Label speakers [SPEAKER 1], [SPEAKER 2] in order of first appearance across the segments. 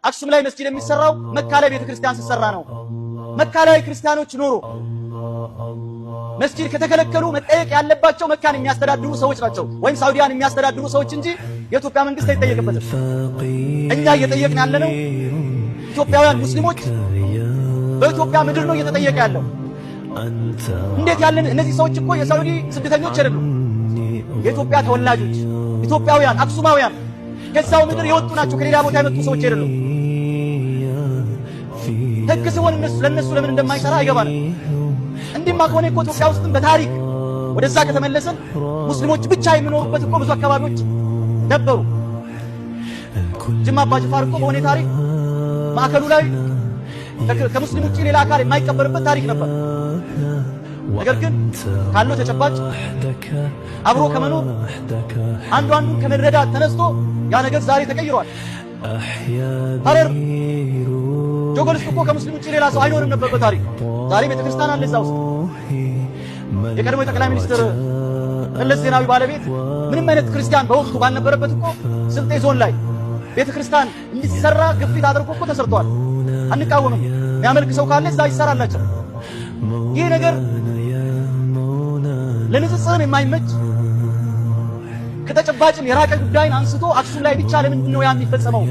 [SPEAKER 1] አክሱም ላይ መስጂድ የሚሰራው መካ ላይ ቤተክርስቲያን ሲሰራ ነው። መካ ላይ ክርስቲያኖች ኖሮ መስጂድ ከተከለከሉ መጠየቅ ያለባቸው መካን የሚያስተዳድሩ ሰዎች ናቸው፣ ወይም ሳውዲያን የሚያስተዳድሩ ሰዎች እንጂ የኢትዮጵያ መንግስት አይጠየቅበትም። እኛ እየጠየቅን ያለነው ኢትዮጵያውያን ሙስሊሞች በኢትዮጵያ ምድር ነው እየተጠየቀ ያለው። እንዴት ያለን እነዚህ ሰዎች እኮ የሳውዲ ስደተኞች አይደሉም። የኢትዮጵያ ተወላጆች ኢትዮጵያውያን አክሱማውያን ከዛው ምድር የወጡ ናቸው። ከሌላ ቦታ የመጡ ሰዎች አይደሉም። ህግ ሲሆን እነሱ ለነሱ ለምን እንደማይሰራ አይገባንም። እንዲህማ ከሆነ እኮ ኢትዮጵያ ውስጥም በታሪክ ወደዛ ከተመለስን ሙስሊሞች ብቻ የሚኖሩበት እኮ ብዙ አካባቢዎች ነበሩ። ጅማ አባ ጅፋር እኮ በሆነ ታሪክ ማዕከሉ ላይ ከሙስሊም ውጪ ሌላ አካል የማይቀበርበት ታሪክ ነበር። ነገር ግን ካለው ተጨባጭ አብሮ ከመኖር አንዱ አንዱን ከመረዳት ተነስቶ ያ ነገር ዛሬ ተቀይሯል። ሐረር ጆጎል ውስጥ እኮ ከሙስሊም ውጪ ሌላ ሰው አይኖርም ነበር በታሪክ። ዛሬ ቤተክርስቲያን አለ እዛ ውስጥ። የቀድሞ ጠቅላይ ሚኒስትር መለስ ዜናዊ ባለቤት ምንም አይነት ክርስቲያን በወቅቱ ባልነበረበት እኮ ስልጤ ዞን ላይ ቤተክርስቲያን እንዲሰራ ግፊት አድርጎ እኮ ተሰርቷል። አንቃወምም። የሚያመልክ ሰው ካለ እዛ ይሰራላቸው። ይህ ነገር ለንጽጽርም የማይመች ከተጨባጭም የራቀ ጉዳይን አንስቶ አክሱም ላይ ብቻ ለምንድን ነው ያ የሚፈጸመው?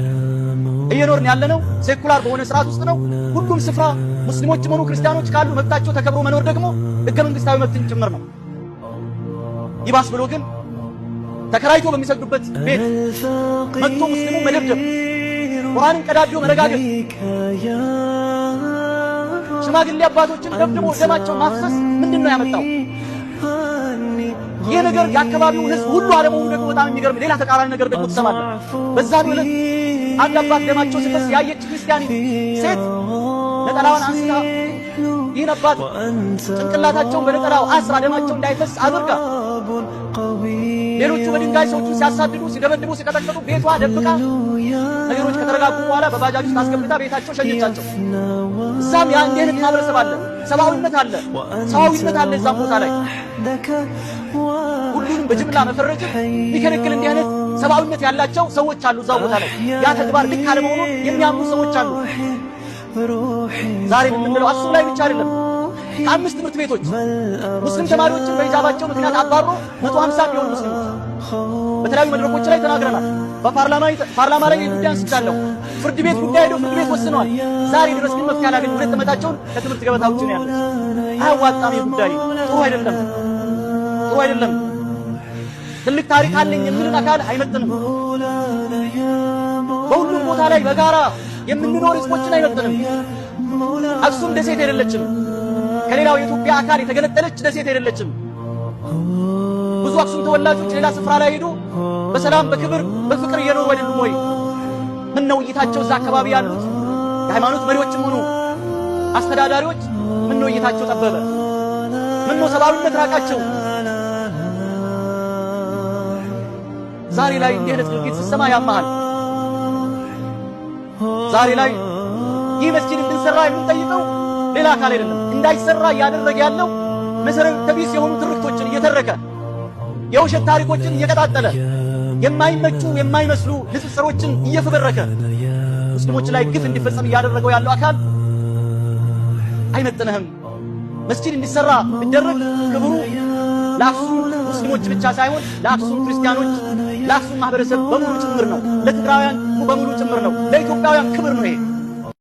[SPEAKER 1] እየኖርን ያለነው secular በሆነ ስርዓት ውስጥ ነው። ሁሉም ስፍራ ሙስሊሞችም ሆኑ ክርስቲያኖች ካሉ መብታቸው ተከብሮ መኖር ደግሞ ህገ መንግስታዊ መብትን ጭምር ነው። ይባስ ብሎ ግን ተከራይቶ በሚሰግዱበት ቤት መጥቶ ሙስሊሙ መደብደብ፣ ቁርአንን ቀዳዶ መረጋገጥ፣ ሽማግሌ አባቶችን ደብድቦ ደማቸው ማፍሰስ ምንድን ነው ያመጣው? ይህ ነገር የአካባቢው ህዝብ ሁሉ አለመሆኑ ደግሞ በጣም የሚገርም ሌላ ተቃራኒ ነገር ደግሞ ትሰማለህ። በዛን ዕለት አንድ አባት ደማቸው ሲፈስ ያየች ክርስቲያን ሴት ነጠላዋን አንስታ ይህን አባት ጭንቅላታቸውን በነጠላው አስራ ደማቸው እንዳይፈስ አድርጋ ሌሎቹ በድንጋይ ሰዎቹን ሲያሳድዱ፣ ሲደበድቡ፣ ሲቀጠቅጡ ቤቷ ደብቃ ነገሮች ከተረጋጉ በኋላ በባጃጅ ውስጥ አስገብታ ቤታቸው ሸኘቻቸው። እዛም ያ እንዲህ አይነት ማህበረሰብ አለ፣ ሰብአዊነት አለ፣ ሰዋዊነት አለ እዛም ቦታ ላይ። ሁሉንም በጅምላ መፈረጅ የሚከለክል እንዲህ አይነት ሰብአዊነት ያላቸው ሰዎች አሉ እዛው ቦታ ላይ። ያ ተግባር ልክ አለመሆኑን የሚያምኑ ሰዎች አሉ። ዛሬ የምንለው አክሱም ላይ ብቻ አይደለም። ከአምስት ትምህርት ቤቶች ሙስሊም ተማሪዎችን በሂጃባቸው ምክንያት አባሮ 150 የሚሆኑ ሙስሊሞች በተለያዩ መድረኮች ላይ ተናግረናል። በፓርላማ ላይ ጉዳይ አንስቻለሁ። ፍርድ ቤት ጉዳይ ሄዶ ፍርድ ቤት ወስነዋል። ዛሬ ድረስ ግን መፍትሄ አላገኙም። 2 ዓመታቸውን ከትምህርት ገበታ ውጭ ነው ያሉት። አያዋጣም። ይህ ጉዳይ ጥሩ አይደለም፣ ጥሩ አይደለም። ትልቅ ታሪክ አለኝ የሚልን አካል አይመጥንም። በሁሉም ቦታ ላይ በጋራ የምንኖር ህዝቦችን አይመጥንም። አክሱም ደሴት አይደለችም። ከሌላው የኢትዮጵያ አካል የተገነጠለች ደሴት አይደለችም። ብዙ አክሱም ተወላጆች ሌላ ስፍራ ላይ ሄዱ በሰላም በክብር በፍቅር እየኖሩ አይደሉም ወይ? ምን ነው እይታቸው እዛ አካባቢ ያሉት የሃይማኖት መሪዎችም ሆኑ አስተዳዳሪዎች ምን ነው እይታቸው ጠበበ? ምን ነው ሰብአዊነት ራቃቸው? ዛሬ ላይ እንዲህ አይነት ድርጊት ስትሰማ ያማሃል። ዛሬ ላይ ይህ መስጂድ እንድንሰራ የምንጠይቀው ሌላ አካል አይደለም። እንዳይሰራ እያደረገ ያለው መሰረተ ቢስ የሆኑ ትርክቶችን እየተረከ የውሸት ታሪኮችን እየቀጣጠለ የማይመቹ የማይመስሉ ንጽጽሮችን እየፈበረከ ሙስሊሞች ላይ ግፍ እንዲፈጸም እያደረገው ያለው አካል አይመጥንህም። መስጂድ እንዲሰራ ቢደረግ ክብሩ ለአክሱም ሙስሊሞች ብቻ ሳይሆን ለአክሱም ክርስቲያኖች፣ ለአክሱም ማህበረሰብ በሙሉ ጭምር ነው። ለትግራውያን በሙሉ ጭምር ነው። ለኢትዮጵያውያን ክብር ነው ይሄ።